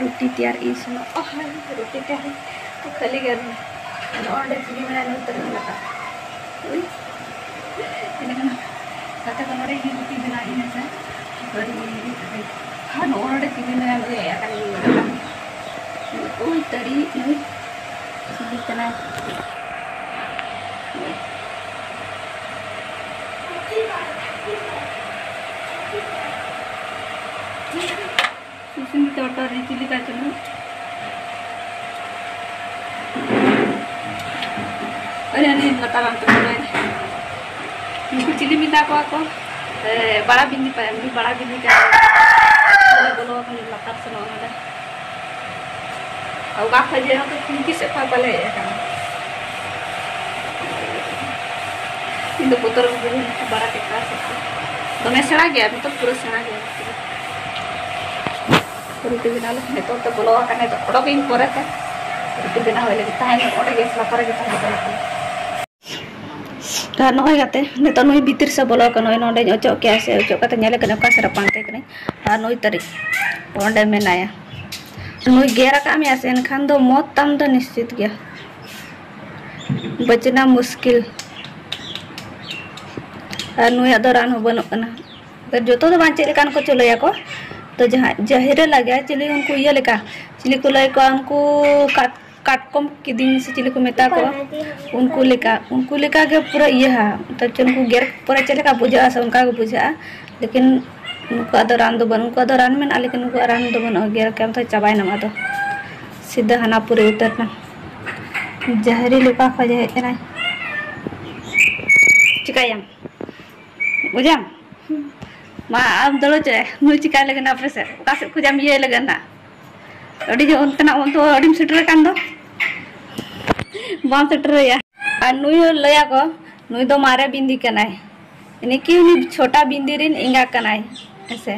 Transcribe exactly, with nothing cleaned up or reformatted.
ᱨᱩᱴᱤ ᱛᱮᱭᱟᱨ ᱤᱥᱤᱱᱚᱜ᱾ ᱚ, ᱦᱳᱭ, ᱨᱩᱴᱤ ᱛᱮᱭᱟᱨ ᱛᱚ ᱠᱷᱟᱹᱞᱤ ᱜᱮ᱾ ᱱᱚᱜᱼᱚᱭ ᱚᱸᱰᱮ ᱪᱤᱞᱤ ᱢᱮᱱᱟᱭᱟ, ᱱᱩᱭ ᱛᱟᱹᱨᱤᱡ ᱢᱮᱱᱟᱜᱼᱟ᱾ ᱩᱭ, ᱤᱱᱟᱹ ᱠᱷᱟᱱ ᱜᱟᱛᱮ ᱠᱚ ᱱᱚᱰᱮ ᱜᱮ ᱨᱩᱴᱤ ᱵᱮᱱᱟᱣ ᱤᱧ ᱦᱮᱸᱥᱮ᱾ ᱟᱨ ᱱᱚᱜᱼᱚᱭ ᱱᱚᱰᱮ ᱪᱤᱞᱤ ᱢᱮᱱᱟᱭᱟ, ᱱᱩᱭ ᱮᱠᱟᱞ ᱜᱮ ᱢᱮᱱᱟᱜᱼᱟ᱾ ᱩᱭ, ᱛᱟᱹᱨᱤᱡ ᱱᱩᱭ ᱪᱤᱞᱤ ᱠᱟᱱᱟᱭ? ᱤᱥᱤᱱ ᱫᱚ ᱦᱚᱴᱚ ᱨᱮ ᱪᱤᱞᱤ ᱠᱟᱱ ᱪᱚᱝ? ᱟᱨᱮ, ᱟᱨᱮ, ᱞᱟᱛᱟᱨ ᱨᱮ ᱛᱟᱦᱮᱸ ᱠᱟᱱᱟᱭ᱾ ᱱᱩᱠᱩ ᱪᱤᱞᱤ ᱢᱮᱛᱟ ᱠᱚᱣᱟ ᱠᱚ? ᱮ, ᱵᱟᱲᱟ ᱵᱤᱱᱫᱤ ᱯᱟᱭᱟ, ᱱᱩᱭ ᱵᱟᱲᱟ ᱵᱤᱱᱫᱤ ᱠᱟᱱᱟᱭ᱾ ᱵᱚᱞᱚ ᱟᱠᱟᱱ ᱞᱟᱛᱟᱨ ᱥᱮᱱᱚᱜ ᱱᱚᱰᱮ᱾ ᱟᱨ ᱚᱠᱟ ᱠᱷᱚᱡ ᱡᱮ ᱱᱚᱛᱮ ᱠᱷᱩᱱᱴᱤ ᱥᱮᱫ ᱠᱷᱚᱡ ᱯᱟᱞᱮ ᱦᱮᱡ ᱟᱠᱟᱱᱟ᱾ ᱤᱧ ᱫᱚ ᱵᱚᱛᱚᱨ ᱜᱮ ᱵᱩᱡᱷᱟᱹᱣ ᱵᱟᱲᱟ ᱠᱮᱫ ᱠᱚᱣᱟ ᱥᱮ ᱪᱮᱫ? ᱫᱚᱢᱮ ᱥᱮᱬᱟ ᱜᱮᱭᱟ, ᱱᱤᱛᱚᱜ ᱯᱩᱨᱟᱹ ᱥᱮᱬᱟ ᱜᱮᱭᱟ᱾ ᱨᱩᱴᱤ ᱵᱮᱱᱟᱣ ᱞᱮᱠᱷᱟᱱ ᱱᱤᱛᱚᱜ ᱛᱮ ᱵᱚᱞᱚ ᱟᱠᱟᱱᱟ, ᱱᱤᱛᱚᱜ ᱚᱰᱚᱠ ᱤᱧ ᱯᱚᱨᱮ ᱛᱮ᱾ ᱨᱩᱴᱤ ᱵᱮᱱᱟᱣ ᱦᱩᱭ ᱞᱟᱹᱜᱤᱫ ᱛᱟᱦᱮᱸ ᱚᱸᱰᱮ ᱜᱮ ᱞᱟᱛᱟᱨ ᱨᱮᱜᱮ ᱛᱟᱦᱮᱸ ᱠᱟᱱᱟ᱾ ᱟᱨ ᱱᱚᱜᱼᱚᱭ ᱜᱟᱛᱮ, ᱱᱤᱛᱚᱜ ᱱᱩᱭ ᱵᱷᱤᱛᱤᱨ ᱥᱮᱫ ᱵᱚᱞᱚ ᱟᱠᱟᱱᱟ, ᱱᱚᱜᱼᱚᱭ ᱱᱚᱸᱰᱮᱧ ᱚᱪᱚᱜ ᱠᱮᱜᱼᱟ ᱥᱮ ᱚᱪᱚᱜ ᱠᱟᱛᱮ ᱧᱮᱞᱮ ᱠᱟᱹᱱᱟᱹᱧ ᱚᱠᱟ ᱥᱮᱫ ᱨᱮ ᱯᱟᱱᱛᱮ ᱠᱟᱹᱱᱟᱹᱧ᱾ ᱟᱨ ᱱᱩᱭ ᱛᱟᱹᱨᱤᱡ ᱚᱸᱰᱮ ᱢᱮᱱᱟᱭᱟ᱾ ᱱᱩᱭ ᱜᱮᱨ ᱟᱠᱟᱫ ᱢᱮᱭᱟ ᱥᱮ ᱮᱱᱠᱷᱟᱱ ᱫᱚ ᱢᱚᱛ ᱛᱟᱢ ᱫᱚ ᱱᱤᱥᱪᱤᱛ ᱜᱮᱭᱟ᱾ ᱵᱟᱪᱱᱟ ᱢᱩᱥᱠᱤᱞ᱾ ᱟᱨ ᱱᱩᱭᱟᱜ ᱫᱚ ᱨᱟᱱ ᱦᱚᱸ ᱵᱟᱹᱱᱩᱜ ᱠᱟᱱᱟ᱾ ᱟᱨ ᱡᱚᱛᱚ ᱫᱚ ᱵᱟᱝ, ᱪᱮᱫ ᱞᱮᱠᱟᱱ ᱠᱚ ᱪᱚ ᱞᱟᱹᱭᱟᱠᱚ᱾ ᱛᱚ ᱡᱟᱦᱟᱸ ᱡᱟᱦᱮᱨᱮ ᱞᱟᱜᱟ ᱪᱤᱞᱤ ᱩᱱᱠᱩ ᱤᱭᱟᱹ ᱞᱮᱠᱟ, ᱪᱤᱞᱤ ᱠᱚ ᱞᱟᱹᱭ ᱠᱚᱣᱟ ᱩᱱᱠᱩ ᱠᱟᱴ-, ᱠᱟᱴᱠᱚᱢ ᱠᱤᱫᱤᱧ ᱥᱮ ᱪᱤᱞᱤ ᱠᱚ ᱢᱮᱛᱟ ᱠᱚᱣᱟ, ᱩᱱᱠᱩ ᱞᱮᱠᱟ, ᱩᱱᱠᱩ ᱞᱮᱠᱟ ᱜᱮ ᱯᱩᱨᱟᱹ ᱤᱭᱟᱹ ᱦᱟ᱾ ᱛᱚ ᱪᱮᱫ ᱩᱱᱠᱩ ᱜᱮᱨ ᱯᱚᱨᱮ ᱪᱮᱫ ᱞᱮᱠᱟ ᱵᱩᱡᱷᱟᱹᱜᱼᱟ ᱥᱮ ᱚᱱᱠᱟ ᱜᱮ ᱵᱩᱡᱷᱟᱹᱜᱼᱟ, ᱞᱮᱠᱤᱱ ᱩᱱᱠᱩᱣᱟᱜ ᱫᱚ ᱨᱟᱱ ᱫᱚ ᱵᱟᱹᱱᱩᱜ, ᱩᱱᱠᱩᱣᱟᱜ ᱫᱚ ᱨᱟᱱ ᱢᱮᱱᱟᱜᱼᱟ, ᱞᱮᱠᱤᱱ ᱩᱱᱠᱩᱣᱟᱜ ᱨᱟᱱ ᱫᱚ ᱵᱟᱹᱱᱩᱜᱼᱟ, ᱜᱮᱨ ᱠᱮᱫ ᱢᱮ ᱛᱚ ᱪᱟᱵᱟᱭᱮᱱᱟᱢ ᱟᱫᱚ᱾ ᱥᱤᱫᱷᱟᱹ ᱦᱟᱱᱟ ᱯᱩᱨᱤ ᱩᱛᱟᱹᱨ ᱮᱱᱟ᱾ ᱡᱟᱦᱮᱨᱤ ᱞᱮᱠᱟ ᱠᱷᱚᱡ ᱦᱮᱡ ᱮᱱᱟᱭ᱾ ᱪᱤᱠᱟᱹᱭᱟᱢ? ᱵᱩᱡᱟᱢ? ᱢᱟ ᱟᱢ ᱫᱚ ᱪᱮᱫ? ᱱᱩᱭ ᱪᱤᱠᱟᱹᱭ ᱞᱟᱹᱜᱤᱫ ᱟᱯᱮ ᱥᱮᱫ? ᱚᱠᱟ ᱥᱮᱫ ᱠᱷᱚᱡᱟᱢ ᱤᱭᱟᱹᱭ ᱞᱟᱹᱜᱤᱫ ᱱᱟᱜ? ᱟᱹᱰᱤ ᱡᱳᱨ ᱚᱱᱛᱮᱱᱟᱜ ᱚᱱᱛᱮ ᱟᱹᱰᱤᱢ ᱥᱮᱴᱮᱨ ᱟᱠᱟᱱ ᱫᱚ᱾ ᱵᱟᱢ ᱥᱮᱴᱮᱨᱮᱭᱟ᱾ ᱟᱨ ᱱᱩᱭ ᱦᱚᱸ ᱞᱟᱹᱭᱟᱠᱚ, ᱱᱩᱭ ᱫᱚ ᱢᱟᱨᱮ ᱵᱤᱱᱫᱤ ᱠᱟᱱᱟᱭ᱾ ᱤᱱᱟᱹ ᱠᱤ ᱩᱱᱤ ᱪᱷᱳᱴᱟ ᱵᱤᱱᱫᱤ ᱨᱮᱱ ᱮᱸᱜᱟ ᱠᱟᱱᱟᱭ᱾ ᱦᱮᱸᱥᱮ?